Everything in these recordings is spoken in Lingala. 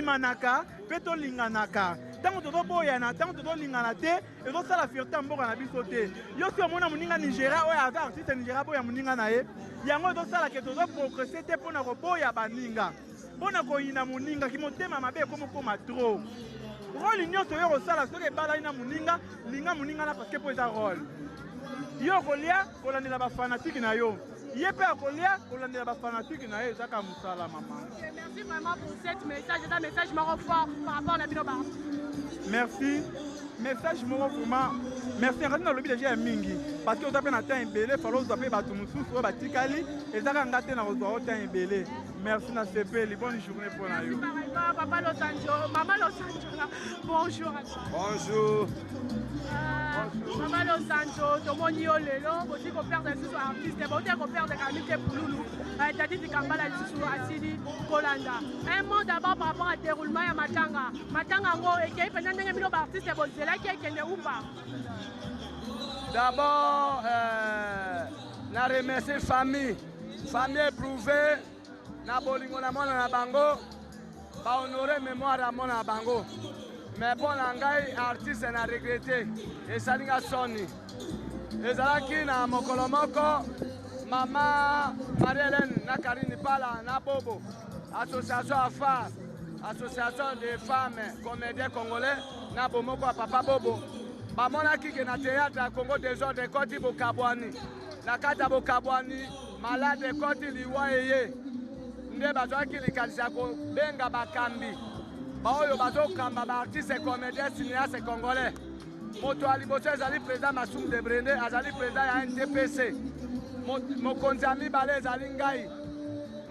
Tondimanaka mpe tolinganaka. Ntango tozoboyana, ntango tozolingana te, ezosala fierté ya mboka na biso te. Yo si omona moninga Nigeria oyo aza artiste Nigeria aboya moninga na ye, yango ezosala ke tozoprogresse te mpo na koboya baninga, mpo na koyina moninga, kimotema mabe ekomi okoma trop. Role nyonso yo kosala soki ebalani na moninga, linga moninga na parce que mpo eza role. Yo okolia kolandela ba fanatique na yo, ye mpe akolia kolandela ba fanatique na ye, ezaka mosala mama. Okay, merci vraiment pour cette message, eza message moko fort par rapport na bino ba. Merci. Message moko vraiment merci nakati nalobi deja ya mingi parce que oza mpe na temps ebele falo ozwa mpe bato mosusu oyo batikali ezaka nga te na kozwa o temps ebele. Merci na sepeli, bonne journée mpo na yo. Papa Losanjo, Mama Losanjo, bonjour à toi. Bonjour. Mama Losanjo, tomoni yo lelo, bosi ko perdre lisusu artiste, bauti ko perdre Kamike Pululu, Tati Dikambala lisusu asili kolanda. Un mot d'abord par rapport à déroulement ya matanga. Matanga yango ekei mpenza ndenge bino ba artiste bozelaki ekende ou pas? D'abord, na remercier famille, famille éprouvée na bolingo na mwana na bango, ba honorer mémoire ya mwana na bango. Mais mpo na ngai artiste na regrette, esali nga soni. Ezalaki na mokolo moko mama Marie-Hélène na Karine Pala na Bobo, association AFAR, association des femmes comédiens congolais na bomoko ya papa Bobo, bamonaki ke na théâtre ya Congo désordre ekoti bokabwani. Na kati ya bokabwani malade ekoti liwa eye, nde bazwaki likanisi ya kobenga bakambi baoyo bazokamba ba artiste comédien cinéaste congolais. Moto ya liboso ezali président Masumu de Brende, azali président ya NTPC. Mokonzi ya mibale ezali ngai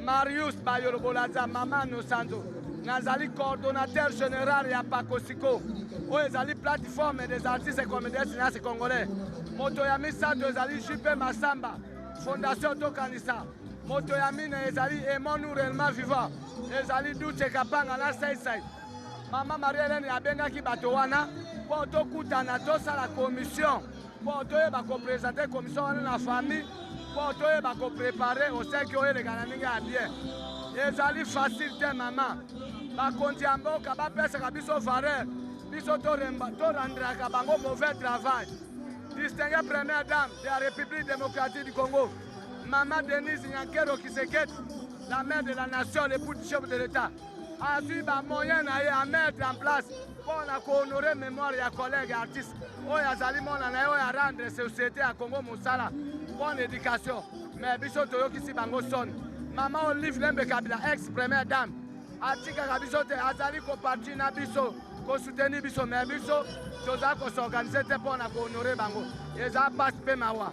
Marius Bayolo Bolaza, mama Nosanzo, nazali coordonnateur général ya Pakosiko oyo ezali plateforme des artistes et comédiens cinéastes congolais. Moto ya misato ezali JP Masamba, fondation Tokanisa. Moto ya mine ezali Aimons-nous réellement vivant, ezali Duce Kapanga na Saisai. Mama Marie-Hélène abengaki bato wana mpo tokutana, tosala commission mpo toyeba kopresente commission wana na famille, mpo toyeba koprepare oseki oyo eleka na ndenge ya bien. Ezali facile te mama, bakonzi ya mboka bapesaka biso valeur, biso torendraka bango mauvais travail. Distinguée première dame de la République démocratique du Congo, Mama Denise Nyakeru Tshisekedi, la mère de la nation, l'époux du chef de l'État, azwi ba moyen na ye à mettre en place mpo na kohonorer mémoire ya collègue artiste oyo azali mwana na ye oyo arendre société ya Congo mosala bonne éducation. Mais biso toyokisi bango soni. Mama Olive Lembe Kabila, ex première dame, atikaka biso te, azali kopartir na biso, kosoutenir biso, mais biso toza kosorganize te mpo na kohonorer bango. Eza pasi mpe mawa.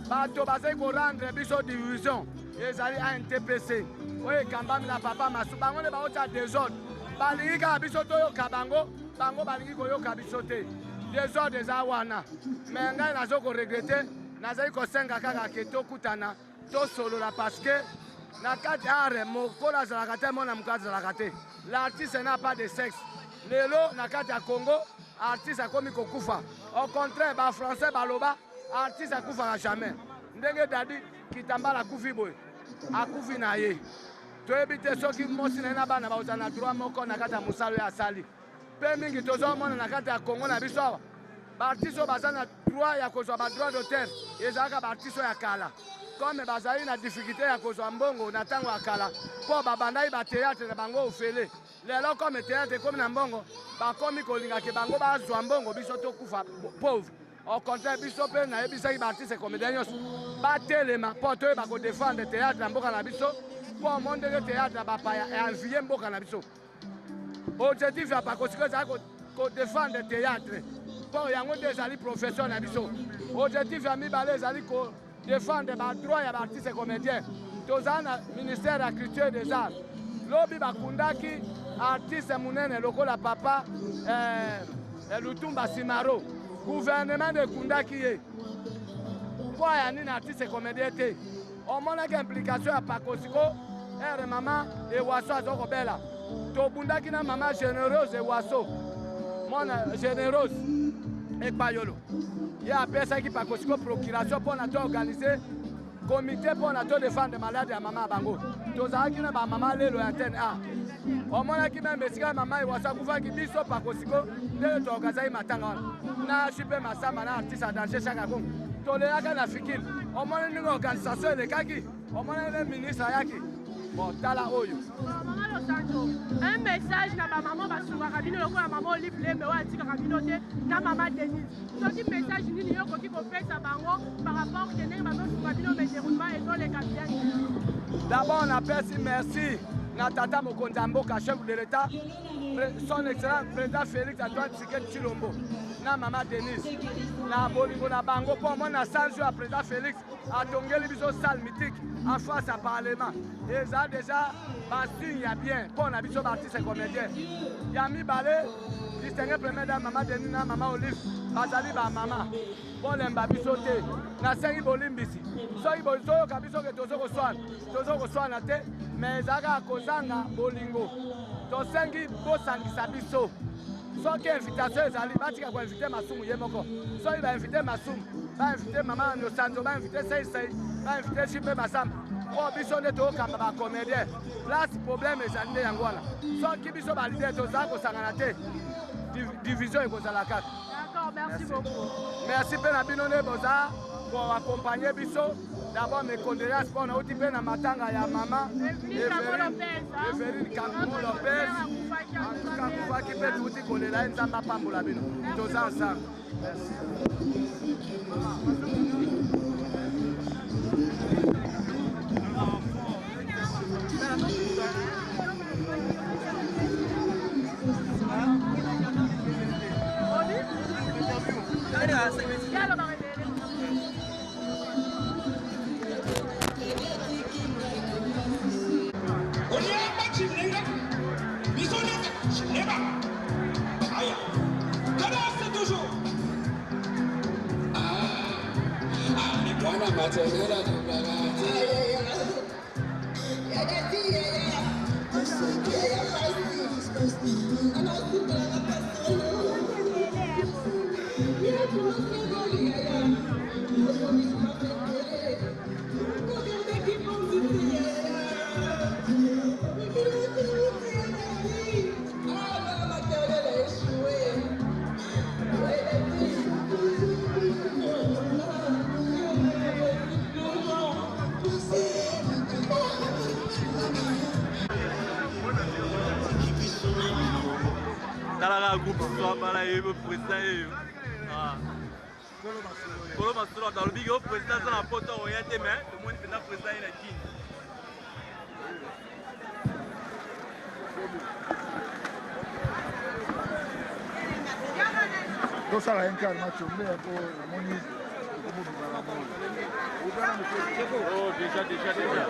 Bato bazali korendre biso division ezali ANTPC oyo ekambami na papa Masu. Bango nde baotia désordre, balingi kaka biso toyoka bango, bango balingi koyoka biso te. Désordre eza wana, mais ngai nazo koregrete, nazali kosenga kaka ke tokutana tosolola, parce que na kati art mokolo azalaka te, mwana moko azalaka te. L'artiste n'a pas de sexe. Lelo na kati ya Congo artiste akomi kokufa. Au contraire ba français baloba artiste akufaka jamais. Ndenge Dadi Kitambala akufi boye, akufi na ye, toyebi te soki mwasi na ye na bana bakozala na droit moko na kati ya mosala oyo asali. Mpe mingi tozomona na kati ya Congo na biso awa baartiste oyo baza na droit ya kozwa ba droit d'auteur ezalaka baartiste oyo ya kala, comme bazali na difficulté ya kozwa mbongo na ntango ya kala mpo babandaki bateatre na bango ofele. Lelo comme théâtre ekomi na mbongo, bakomi kolinga ke bango bazwa mbongo, biso tokufa pauvre. Au contraire biso mpe nayebisaki baartiste comédien nyonso batelema mpo toyeba kodefendre théâtre ya mboka na biso, mpo omoni ndenge théâtre ya bapaya envie mboka na biso. Objectif ya Pakosiko ezali kodefendre théâtre mpo yango nde ezali profession na biso. Objectif ya mibale ezali kodefendre badroit ya baartiste comédien. Tozala na ministère ya culture des arts, lobi bakundaki artiste monene lokola papa Lutumba Simaro, gouvernement nde ekundaki ye mpo ya nini artiste comédien te. Omonaki implication ya Pakosiko ere mama Ewaso aza kobela, tobundaki na mama Généreuse Ewaso, mwana Généreuse Ekpayolo, ye apesaki Pakosiko procuration mpo na toorganize Comité mpo na to defendre malade ya mama ya bango. Tozalaki na bamama lelo ya antenne A. Omonaki meme esika mama Iwaso akufaki, biso pakosiko ndenge toorganizaki matanga wana na Jupe Masamba na artiste ya danger Chaka Kongo, toleyaka na fikile. Omoni ndenge organisation elekaki, omoni ndenge ministre ayaki. Bon, tala oyo. Mama Losanjo, un message na bamama basungaka bino lokola mama Olive Lembe oyo atikaka bino te na mama Denise. Soki message nini yo okoki kopesa bango par rapport ke ndenge bazosunga bino, mais déroulement ezoleka bien? D'abord napesi merci na tata mokonzi ya mboka, chef de l'État, son excellence président Félix Antoine Tshisekedi Tshilombo, na mama Denise, na bolingo na bango, mpo omoni na sanjo ya président Félix atongeli biso salle mythique en face ya parlement. Eza déjà basigne ya bien mpo na biso baartiste comédien. Ya mibale, distingue première dame mama Denis na mama Olive, bazali bamama, bolemba biso te. Nasengi bolimbisi soki bozoyoka biso ke tozo koswana. Tozo koswana te, mais eza kaka kozanga bolingo. Tosengi bosangisa biso. Soki invitation ezali, batika koinvite Masumu ye moko. Soki bainvite Masumu, bainvite mama Nosanzo, bainvite Seisei, bainvite Jipe Masamba, mpo biso nde tokamba bacomédien. Place problème ezali nde yango wana. Soki biso baleader tozala kosangana te, division ekozala kaka. D'accord, merci beaucoup. Merci mpe na bino nde boza koaccompagne biso. D'abord mes condoléances mpo nauti mpe na matanga ya mama Everine Kambo Lopez. En tout cas akufaki mpe tuuti kolela ye. Nzambe apambola bino, toza ensemble. Merci. Talaka groupe Swabala ye président ye kolo masolo. Alobi ke o président aza na poto, oya te, mais tomoni mpenza président ye na Kini. Tosala encart macombe po namoni ekomobimaka moi. Oh, déjà, déjà, déjà.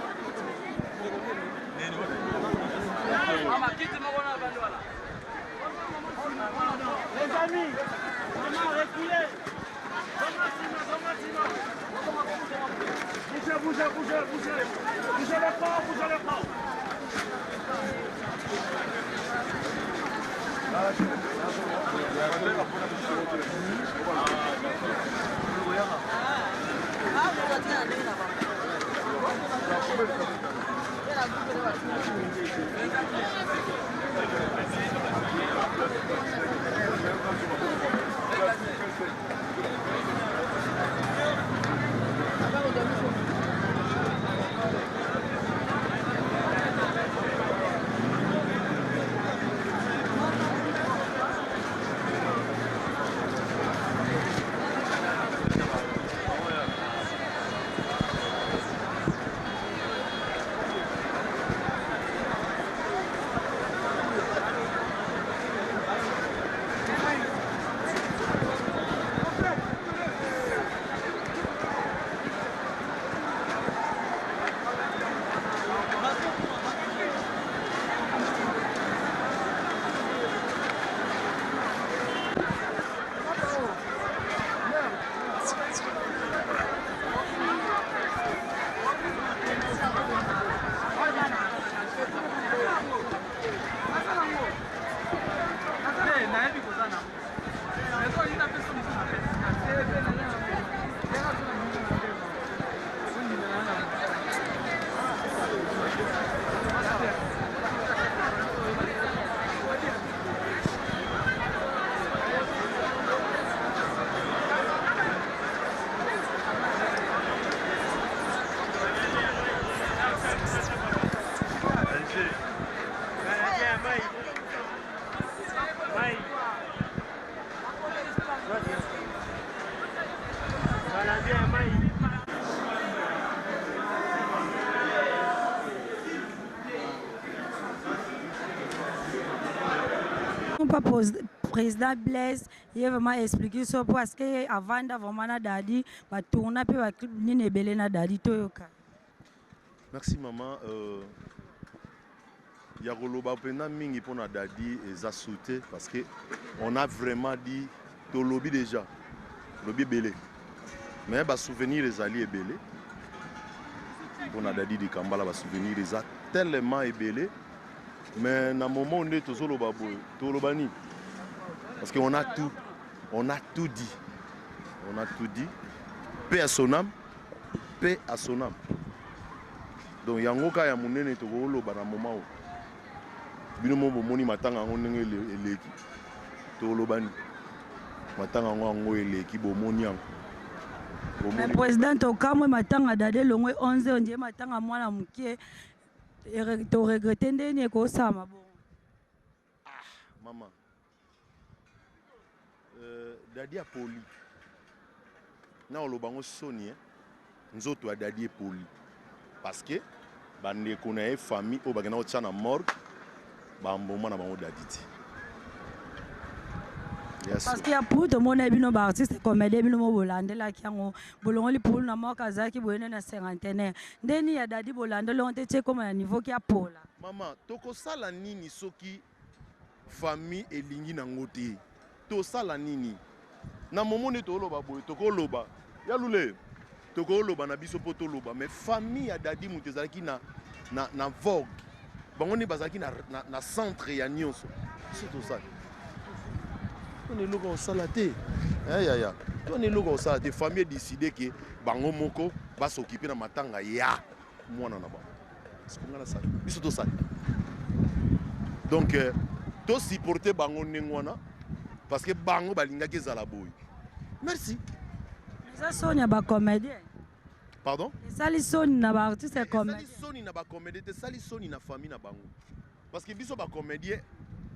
Les amis, maman, reculez. Bougez, bougez, bougez, bougez. Bougez le corps, bougez le corps. pa président Blaise, ye vraiment explique so parce que avanda vraiment na Dadi, ba tourna pe ba clip nini ebele na Dadi, toyoka. Merci maman. Ya koloba mpenza mingi mpona Dadi eza su te, parce que on a vraiment dit, tolobi déjà, tolobi ebele, mais basouvenir ezali ebele mpona Dadi Dikambala. Basouvenir eza tellement ebele, mais na moment nde tozoloba boye, toloba nini? Parce que on a tout dit, on a tout dit. Paix à son âme, paix à son âme. Donc yango kaka ya monene tokoloba na moment oyo. Bino mo bomoni matanga yango ndenge eleki, toloba nini? Matanga yango eleki, bomoni yango. Mais président, tokamwe matanga Dadi elongwe 11, ondie matanga mwana moke. Toregretter ndeni ekosama bongo. Mama, Dadi apoli na oloba yango soni, eh? Nzoto ya Dadi epoli parce que bandeko na ye, famille oyo bakenda kotia na morgue, bamboma na bango Dadi te. Yes. Parce que ya pour tomona bino baartiste comédien, bino mo bolandelaki yango, bolongoli Pulu na moko azalaki boye nde na cinquantenaire, ndeni ya Dadi bolandeli yango te, tie koma na niveau ki apola. Mama, tokosala nini soki famille elingi nango te? Tosala nini na momo nde toloba boye? Tokoloba ya lule, tokoloba na biso mpo toloba, mais famille ya Dadi moto ezalaki na vogue, bango nde bazalaki na centre ya nyonso. Biso tosala tona eloko kosala te. Yaya, tona eloko kosala te. Famille edécider ke bango moko bas'occuper na matanga ya mwana na bango. Sikonga nasala, biso tosala. Donc tosupporte bango ndenge wana parce que bango balingaki ezala boye. Merci. Eza soni ya bacomédien. Pardon? Esali soni na baartiste. Esali comédien. Soni na bacomédien te, esali soni na famille na bango, parce que biso bacomédien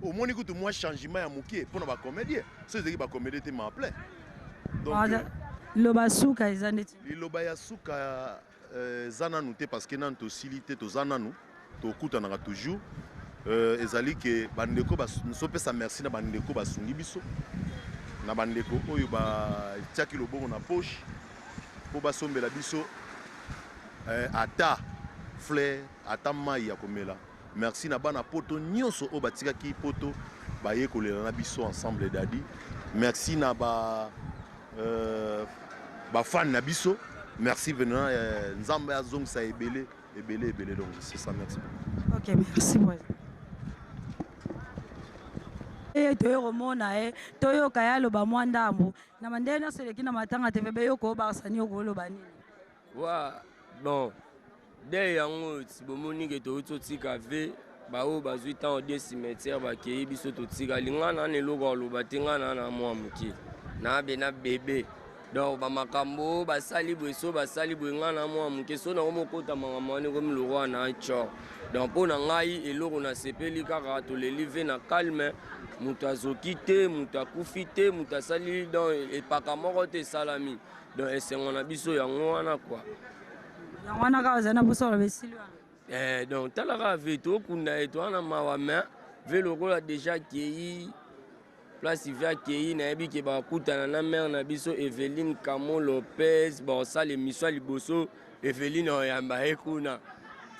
omoni kutu mwa changement ya moke mpona bacomédien. So ezalaki bacomédien te, ma plein. Donc Liloba suka eza ndeti? Liloba ya suka eza nanu te, parce que nanu tosili te, toza nanu, tokutanaka toujours. Ezali ke bandeko nzopesa merci na bandeko basungi biso, na bandeko oyo batiaki loboko na poche mpo basombela biso ata fleur, ata mai ya komela. Merci na bana poto nyonso oyo batikaki poto, baye kolela na biso ensemble Dadi. Merci na ba bafan na biso. Merci venant, Nzambe azongisa ebele ebele ebele. Donc c'est ça, merci. Ok, merci président. Ye toye komona ye, toyoka ye aloba mwa ndambo na mandenge nyonso eleki na matanga te. Bebe, yo koobakisa nini? Okoloba nini? Wa bon, de yango ti bomoni ke touti otika ve baoyo bazwi ntango de cimetière bakei, biso totikali. Ngai na na eloko ya koloba te. Ngai na mwa moke nabe na bebe. Donc bamakambo oyo basali boye, so basali boye, ngai na mwa moke so nango mokota makambo wana ekomi lokwa na cor. Donc mpo na ngai, eloko nasepeli kaka, toleli ve na calme, moto azoki te, moto akufi te, moto asali donc epaka moko te esalami. Donc esengo na biso yango wana kua. Yango wana kaka ozali na mposa koloba, esili wana. Donc tala kaka ve tokunda ye, toza na mawa, mais ve lokola déjà akei place, ve akei, nayebi ke bakutana na mare na biso Eveline Camo Lopez, bakosala émission ya liboso. Eveline oyamba ye kuna,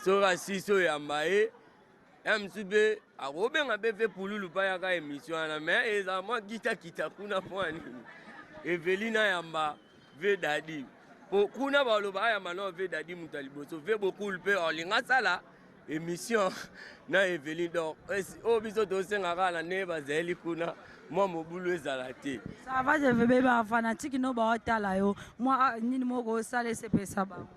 soki asisi oyamba ye, ya mosusu mpe akobenga mpe ve Pululu mpa yaka émission wana. Mais ezala mwa kitakita kuna mpo ya nini? Eveline ayamba ve Dadi po kuna baloba ayamba no ve Dadi moto ya liboso, ve Bokulu mpe olinga asala émission na Eveline. Donc oyo biso tosenga kaka na ndenge bazali kuna, mwa mobulu ezala te. Ça va, je vais bafanatike no baotala yo, mwa nini moko osala esepesa bango?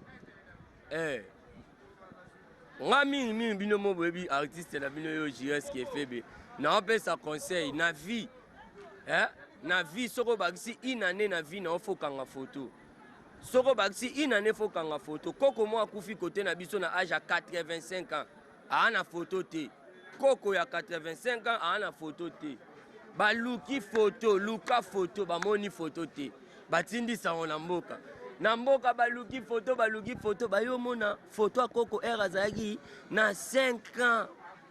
Nga mingimingi, bino mo boyebi artiste na bino yo Jires Kefebe, naopesa conseil na vie, eh? Na vie, soki obakisi une année na vie na yo, fokanga photo. Soki obakisi une année, fokanga photo. Koko mo akufi kote na biso na age ya 85 ans, aa na photo te. Koko ya 85 ans aa na photo te. Baluki photo, luka photo, bamoni photo te. Batindi sango na mboka, na mboka baluki photo, baluki photo, bayomona photo ya koko r azalaki na 5 ans.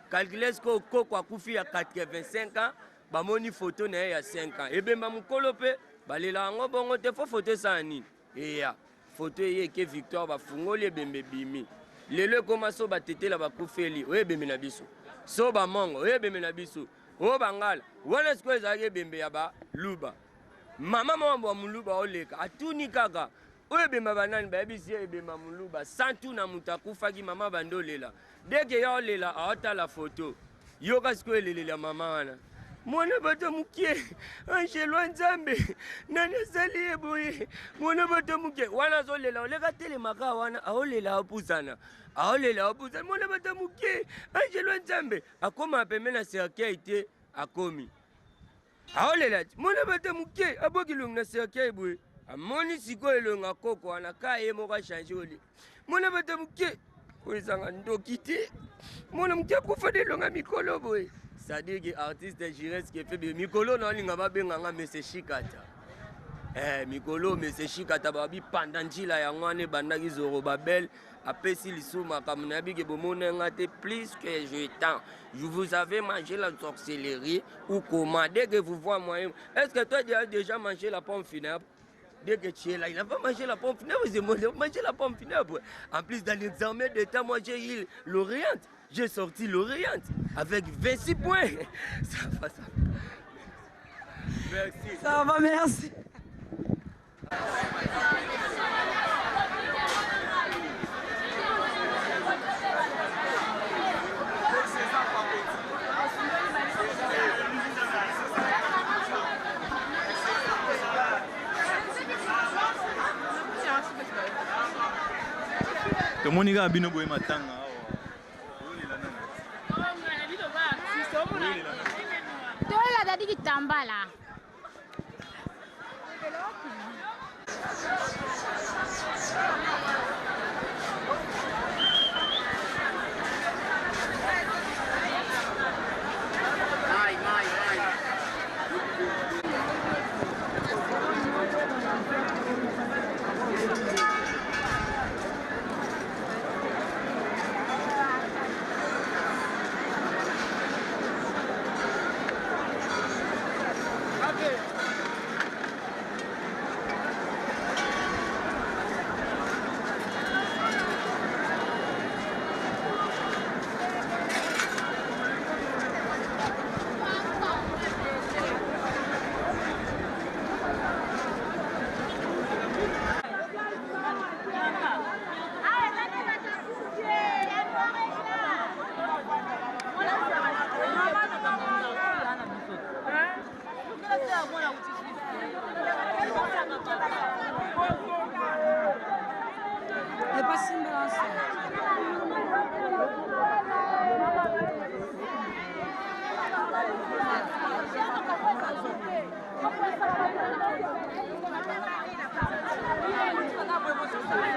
Calcule sikoyo, koko akufi ya 85 ans. Bamoni photo na ye ya 5 ans. Ebemba mokolo mpe balela yango bongo te fo photo esala nini? Eya photo eye eke victoire bafungoli ebembe ebimi. Lelo ekoma so batetela bakufeli oyo ebembe na biso. So bamongo oyo ebembe na biso. Oyo bangala wana sikoyo ezalaki ebembe ya baluba. Mama moko ya moluba oleka atuni kaka oyo ebemba banani bayebisi ye ebemba moluba santu na moto akufaki mama bandi olela deke ya olela aotala foto yoka sikoyo eleleli ya mama wana mwana bato mokie angelo ya nzambe nani asali ye boye mwana bato mokie wana azolela oleka telemaka wana aolela apusana aolela apusana mwana bato mokie angelo ya nzambe akoma pembe na cercueil te akomi aolela ti mwana bato moke abwaki elongi na cercueil boye amoni sikoyo elongi ya koko wana ka ye moko achange oli mwana bato moke oyo ezanga ndoki te mwana moke akufa na elonga mikolo boye c'est-à-dire que artiste jires kefebe mikolo na olinga babenga nga mese shikata eh, mikolo mese shikata babi panda njila yango wana ebandaki zorobabel apesi lisusu makambo nayebi ke bomona nga te plus que je tends je vous avais mangé la sorcellerie ou comment dès que vous voyez moi est-ce que toi tu as déjà mangé la pomme funèbre Dès que tu es là, il n'a pas mangé la pomme funèbre, j'ai mangé la pomme funèbre. En plus, dans l'examen d'État, moi j'ai eu l'Orient. J'ai sorti l'Orient avec 26 points. Ça va, ça va. Merci. Ça va, merci. Tomoni kaka bino boye matanga awa. Tolela dadi kitambala.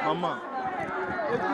Maman.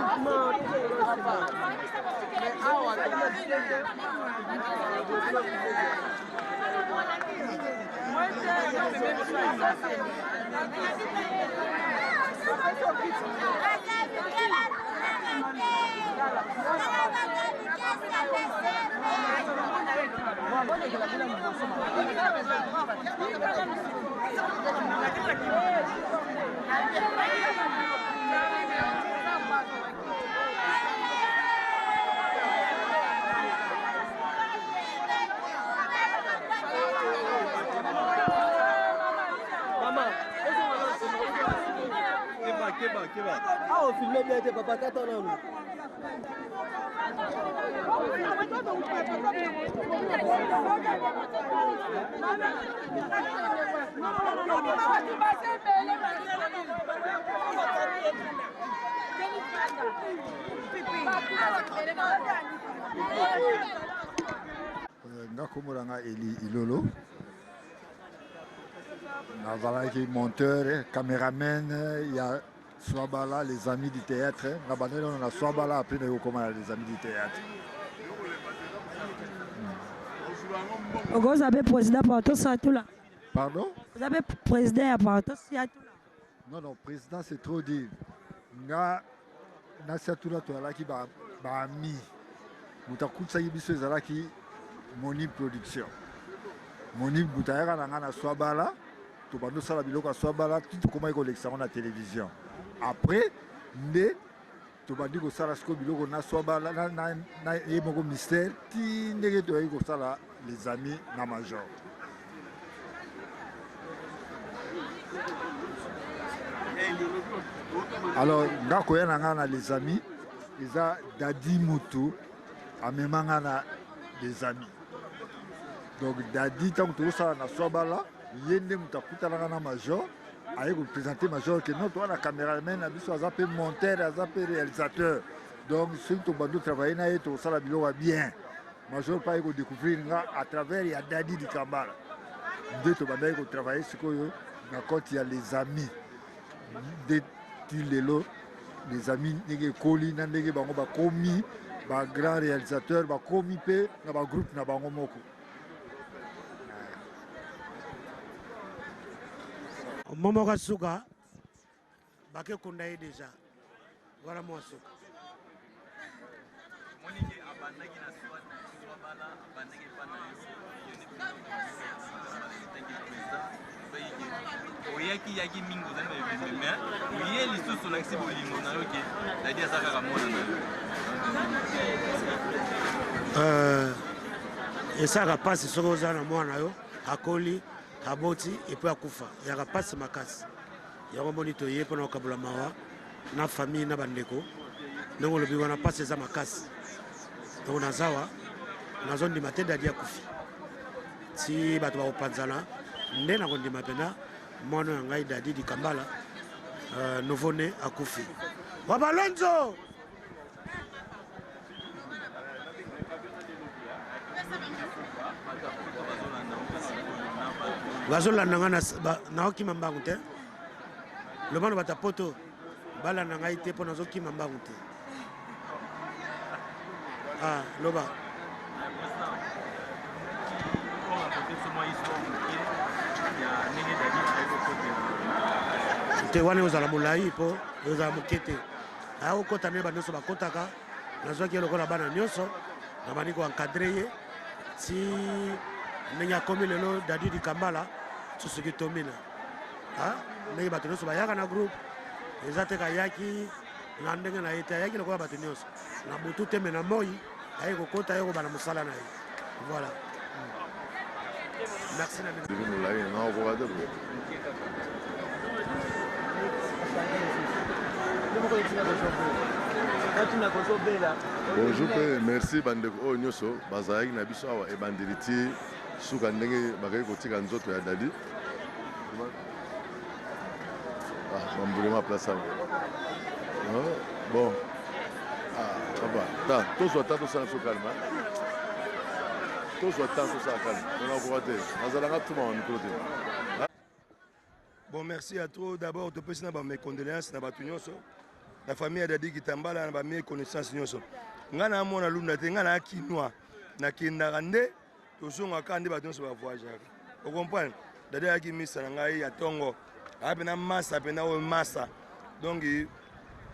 Keba, keba, keba. Ah, on filme bien te papa, tata nanu. Nga kombo na nga Eli Ilolo nazalaki monteur cameraman ya Swabala les amis du théâtre nga bandaki nano na Swabala après naye kokoma na les amis du théâtre. Okoza pe président Porto Satula. Pardon? Oza pe président ya Porto Satula. Non non, président c'est trop dire. Nga na Satula toyalaki ba ba amis. Moto akutisaki biso ezalaki Moni Production. Monique moto ayaka na ngai na Swabala, tobandi osala biloko ya Swabala ti tokomaki kolekisa yango na télévision. Après nde tobandi kosala sikoyo biloko na Swabala na, na, na ye moko mystère ti ndenge toyaki kosala les amis na major. Alors nga koya na nga na les amis eza Dadi mutu amema nga na les amis. Donc Dadi ntango tozosala na Swabala ye nde moto akutanaka na major aye kopresente major ke non toza na cameraman na biso aza mpe monteur aza mpe réalisateur donc soki tobandi otravaille na ye tokosala biloko ya bien. Major mpe aye kodécouvrir nga à travers ya Dadi Dikambala nde tobandaki kotravaille sikoyo na compte ya les amis nde ti lelo les amis ndenge ekoli na ndenge bango bakomi ba grand réalisateur bakomi mpe na ba groupe na bango moko. Momo suka bake kunda ye deja wana mwa suka. Oyaki yaki mingi ozali na ebembe mais oye lisusu olakisi bolingo na yo ke dadi aza kaka mwana na yo. Esalaka mpasi soki oza na mwana yo akoli aboti epuis akufa, eyaka mpasi makasi. Yango moni toye mpona kokabola mawa na famille na bandeko. Ndenge olobi wana mpasi eza makasi. Donc nazawa nazondima te dadi akufi ti bato bakopanzana nde nakondima mpena mwana ya ngai Dadi Dikambala nouveau né akufi. Wabalonzo bazolanda ngai naokima mbangu te, loba na bato ya poto balanda ngai te mpo nazokima mbangu te. Ah, loba te wana ozala molai mpo ozala moke te. Ayakokota nde banyonso bakotaka, nazwaki ye lokola bana nyonso, nabandi koencadre ye ti ndenge akomi lelo Dadi Dikambala Susuki Tomina. Ndenge bato nyonso bayaka na groupe eza te kayaki na ndenge na ye te, ayaki lokola bato nyonso na butu te me na moi aye kokota ye kobanda mosala na ye. Voilà, merci na bino. Bonjour mpe merci bandeko oyo nyonso bazalaki na biso awa ebandeli ti suka ndenge bakaki kotika nzoto ya Dadi. Bambulema place awa. Bon, papa, ta tozwa ta tosala biso calme, tozwa ta tosala calme, tonakoka te nazalanga tuma wa mikolo te. Bon, merci à trop. D'abord, topesi na ba mes condoléances na bato nyonso, na famille ya Dadi Kitambala, na ba mes connaissances nyonso. Nga na mona lunda te, nga na kinois. Nakendaka nde tozongaka nde bato nyonso bavoyageaka. Okomprendre? Dadi ayaki misa na ngai ya tongo. Aya pena masa pena oyo masa. Donc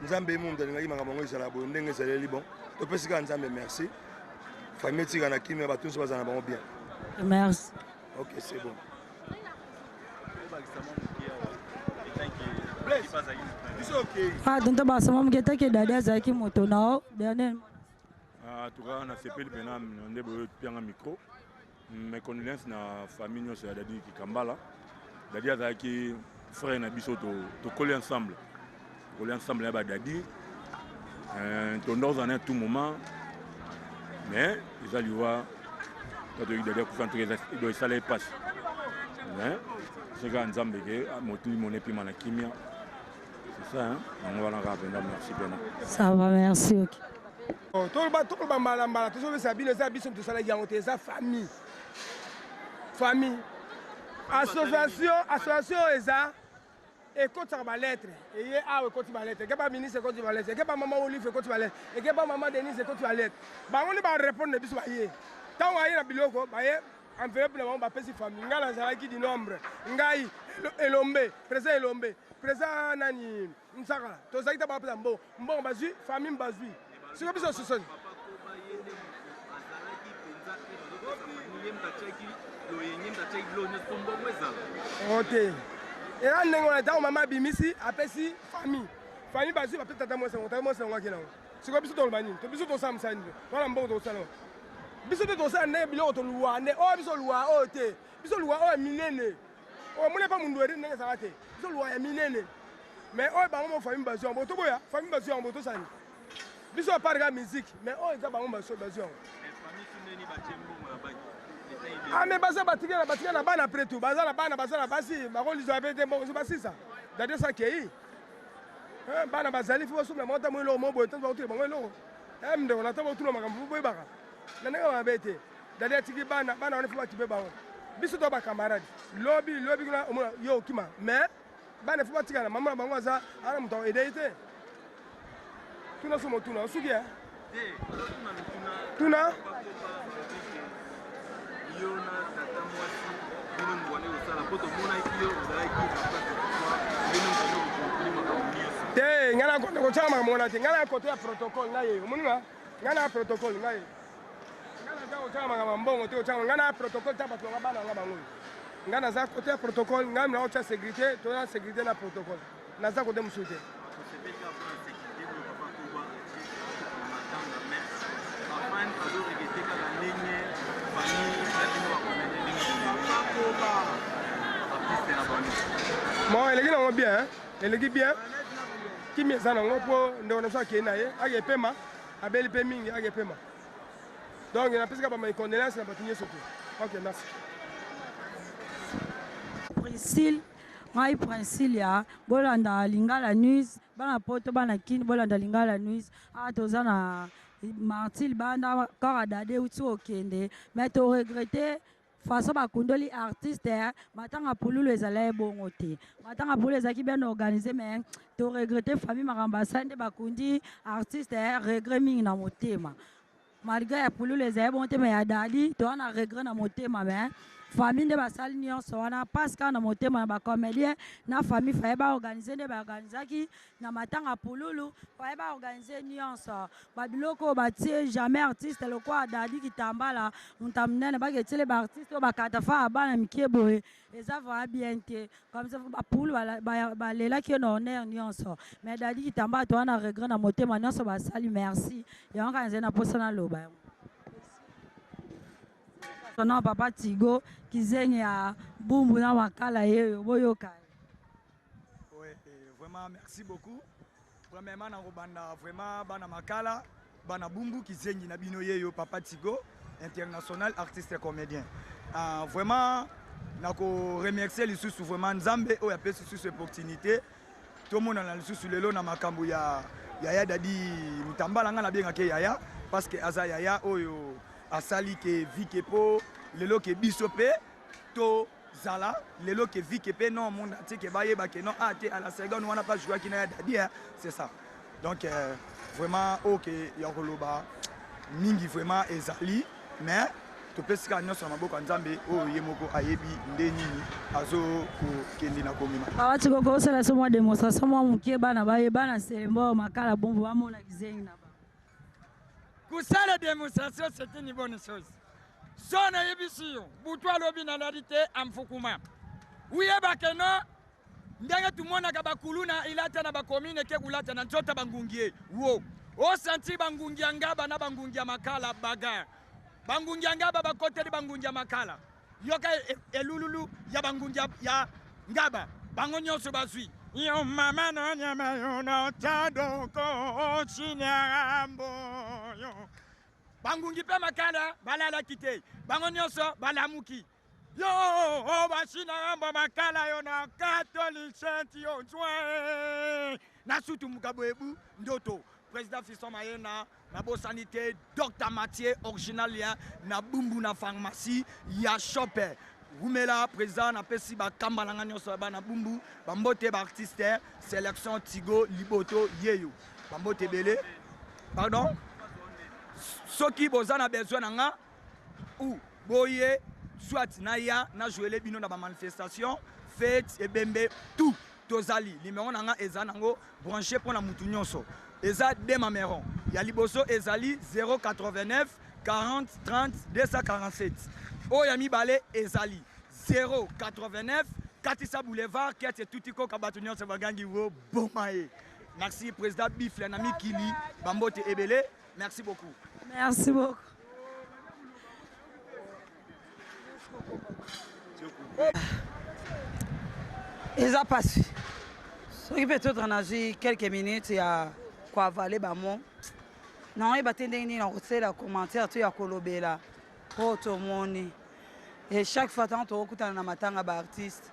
Nzambe ye moto alingaki makambo yango ezala boye ndenge ezaleli. Bon, topesi kaka Nzambe merci. Famille etika na kimia, bato nyonso bazala na bango bien. Merci. Ok, c'est bon. Ah, tonton Basama moke take Dadi azalaki moto na yo dernier. En tout cas, nasepeli mpena nde boyo pianga micro. Mes condoléances na famille nyonso ya Dadi Kikambala. Dadi azalaki frère na biso, tokoli ensemble. Tokoli ensemble ya ba Dadi. Tondo ozala na tout moment. Mais eza liwa toyoki Dadi akufa, en tout cas esala ye mpasi. Mais soki kaka Nzambe ke motili mona epima na kimia. C'est ça, hein? Yango wana kaka mpenza, merci mpena. Ça va, merci, ok. Toloba toloba mbala mbala tozopesa bino eza biso tosalaki yango te, eza famille famille association association eza ekotisaka balettre eye awa ekoti balettre eke baministre ekoti balettre eke bamama Olive ekoti balettre eke bamama Denise ekoti balettre bango nde barépondre biso baye ntango aye na biloko baye enveloppe na bango bapesi famille. Ngai nazalaki du nombre, ngai Elombe, président Elombe, président nani Nsakala, tozalaki ta bapesa mbongo mbongo bazwi famille bazwi siko biso sosoni. ye moto atiaki loyenge, moto atiaki biloko nyonso mpo mbongo ezala. O te, eza ndenge wana. Ntango mama abimisi, apesi famille, famille bazwi, bapesi tata mwasi yango, tata mwasi yango ake nango. Sikoyo biso toloba nini? To biso tosala mosala nini? Towana mbongo tokosala yango biso te, tosala ndenge biloko toluwa nde oyo biso luwa oyo te, biso luwa oyo ya minene oyo omoni epa mundu eri ndenge ezalaka te, biso luwa ya minene. Mais oyo bango mo famille bazwi yango, toboya famille bazwi yango, tosala nini? Biso apart kaka musique, mais oyo eza bango bazwi yango. Ah, mais baza batikela batikela na bana, après tout baza na bana, baza na basi, bakolizwa pe te mbongo basisa dade sa kei. Eh, bana bazali fo basomela bango ntango eloko moko boye, ntango bakotela bango eloko. Eh, ndeko na ntango otuna makambo fo boyebaka na ndenge mabe te. Dade atiki bana, bana wana fo bakipe bango. Biso to bacamarade lobi lobi kuna omona yo okima, mais bana fo batikala mama na bango aza ana moto aedei te. Tuna so motuna osuki e tuna. Yo na tata mwasi bino mbwane kosala mpo tomonaki yo ozalaki na place ya pouvoir, bino mbwane kokontrole makambo nyonso. Te, ngai na kotyaka makambo wana te. Ngai na kote ya protocole, ngai ye omoni nga, ngai na protocole, ngai ye ngai naza kotyaka makambo ya mbongo te, kotyaka ngai na protocole ta bato nanga bana nga bango oyo. Ngai naza kote ya protocole, ngai na otya sécurité, toya sécurité na protocole, naza kote mosusu te. Bon, eleki nango bien, eleki bien, kimi eza nango mpo ndeko na biso akei na ye, ake epema, abeli mpe mingi, ake epema. Donc napesaka ba condoléance na bato nyonso te. Ok, merci. Priscille, ngai Princilia, bolanda Lingala News, bana poto, bana Kin, bolanda Lingala News. Ah, toza na Martil Banda, kaka dade uti okende, mais to regretter façon bakundoli artiste. Matanga pululu ezala ebongo te. Matanga pululu ezalaki bien organisé, mais to regretter famille makambo asali nde bakundi artiste, regret mingi na motema. Malgré ya pululu ezali bongo te, mais ya dadi toza na regret na motema. Mais famille nde basali nyonso wana, mpasi kaka na motema na bacomédien na famille. Faye baorganize nde baorganizaki na matanga pululu, faye baorganize nyonso babiloko oyo batie. Jamais artiste lokola Dadi Kitambala, moto ya monene, baketiele baartiste oyo bakata fa ya bana mike boye, eza vraiment bien te. Comme ça bapulu balelaki ye na honneur nyonso, mais Dadi Kitambala toza na regret na motema nyonso basali. Merci, yango kaka ezali na mposa naloba yango. Non, papa Tigo kizengi ya Bumbu na Makala yeyo, boyoka. Ouais, vraiment merci beaucoup. Premièrement nakobanda vraiment bana Makala, bana Bumbu, kizengi na bino yeyo, papa Tigo international artiste comédien. Vraiment nako remercier lisusu vraiment Nzambe oyo apesi lisusu opportunité tomonana lisusu lelo na makambo ya yaya Dadi Mutambala. Ngai nabengaki yaya parce que aza yaya oyo asali ke vike mpo lelo ke biso mpe tozala lelo ke vike mpe non monde entier ke bayeba ke non, ah te, à la seconde wana mpe ajouaki na ya Dadi, hein, c'est ça. Donc vraiment oyo ke ya koloba mingi vraiment ezali, mais topesi kaka nyonso na maboko ya Nzambe oyo ye moko ayebi nde nini azokokende na komema. Papa Tigo, kosala so mwa démonstration mwa moke, bana baye, bana Selembo, Makala, Bumbu, bamona kizengi na bango. Kosala démonstration, c'est une bonne chose. So nayebisi yo, butu alobi nalali te amfukuma uyebake no ndenge tumonaka bakuluna ilata na bakomine ke kulata na nzota bangungi ye wo osanti bangungi ya Ngaba na bangungi ya Makala bagar, bangungi ya Ngaba bakoteli bangungi ya Makala, yoka elululu ya bangungi ya Ngaba, bango nyonso bazwi yo mama na nyama yo na tadoko chinyambo yo. Bangungi mpe Makala balalaki te, bango nyonso balamuki yo o basina mbo Makala yo na katolisenti yo nzwe na sutumuka boyebu ndoto. Président Fiston Mayena, nabosani te Dr Mathieu original ya na Bumbu na pharmacie ya Shope, wumela président. Napesi bakamba na nga nyonso ya bana Bumbu bambote, baartiste sélection Tigo Liboto yeyo, bambote ebele. Pardon, soki boza na besoin na nga ou boye soit naya najouele bino na bamanifestation, fête, ebembe, tout, tozali. Numéro na nga eza nango branché mpona mutu nyonso, eza de mameron ya liboso ezali 089. 40 30 247. Oyo ya mibale ezali 089 katisa boulevard kete etuti koka bato nyonso bagangi wo boma ye. Merci président Bifle na mikili bambote ebele. Merci beaucoup. Merci beaucoup. Eza pasi soki peut-être nazwi quelques minutes ya koavale bamo naoyeba te ndenge nini nakosala commentaire to ya kolobela mpo tomoni et chaque fois ntango tokokutana na matanga baartiste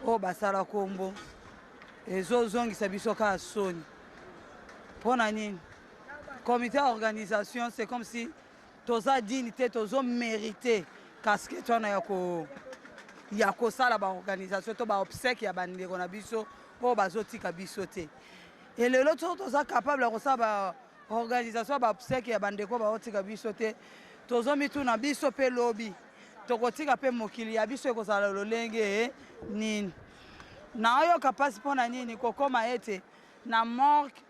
oyo basala nkombo ezozongisa biso kaka soni mpo na nini comité ya organisation c'est comme si toza digne te tozo mérite casquette wana ya ko ya kosala baorganisation to baobsèque ya bandeko na biso oyo bazotika biso te e lelo soki toza capable ya kosala baorganisation ya baobsèque ya bandeko baotika biso te tozomituna biso mpe lobi tokotika mpe mokili ya biso ekozala lolenge nini naoyoka mpasi mpo na nini kokoma ete na morgue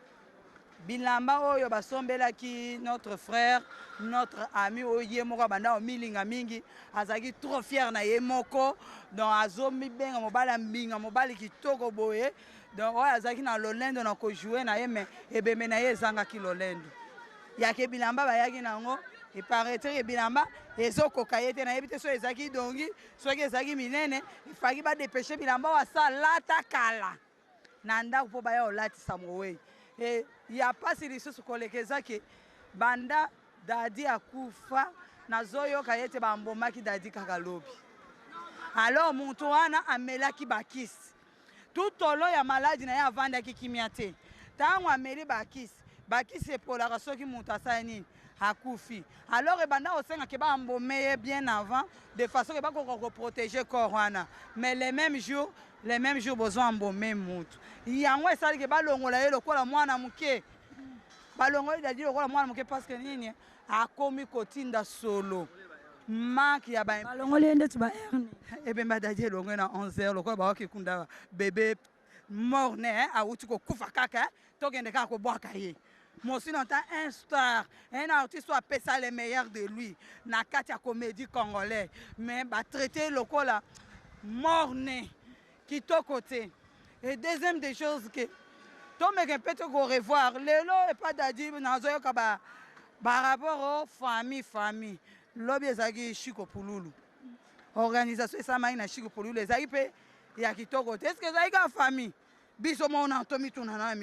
Bilamba oyo basombelaki notre frère, notre ami oyo ye moko abanda komilinga mingi, azalaki trop fier na ye moko, donc azomibenga mobali ya mbinga, mobali kitoko boye, donc oyo azalaki na lolendo na kojouer na ye, mais ebembe na ye ezangaki lolendo yake bilamba bayaki na yango eparetre ke bilamba ezokoka ye te, nayebi te soki ezalaki dongi soki ezalaki minene, ifaki badepeshe bilamba oyo asalata kala na ndako mpo baya kolatisa mowei. E, ya pasi lisusu koleka eza ke banda Dadi akufa nazoyoka ye te bambomaki Dadi kaka lobi. Alors moto wana amelaki bakisi tout au long ya maladi na ye, avandaki kimia te. Ntango ameli bakisi, bakisi epolaka soki moto asali nini akufi. Alors ebanda kosenga ke bambome ye bien avant de façon ke bakoka koprotéger corps wana, mais le même jour Le meme jour bozo embaume mutu yango esali ke balongola ye lokola mwana muke, balongoli Dadi lokola mwana muke parce que nini akomi kotinda solo manque ya ba balongoli ye ndeti ba hernie. Ebemba Dadi elongwe na 11 heures lokola baoki kunda bebe mort ne awuti kokufa kaka tokende kaka kobwaka ye Mosino ta un star, un artiste oyo apesa le meilleur de lui na kati ya comédie congolais, mais ba traité lokola mort né kitoko te. Et deuxième des choses que tomeka mpe to ko revoir lelo epa Dadi nazoyoka ba ba rapport au famille famille lobi ezalaki Chico Pululu, organisation esalamaki na Chico Pululu ezalaki mpe ya kitoko te. Est-ce que ezalaki kaka famille biso moko na tomituna na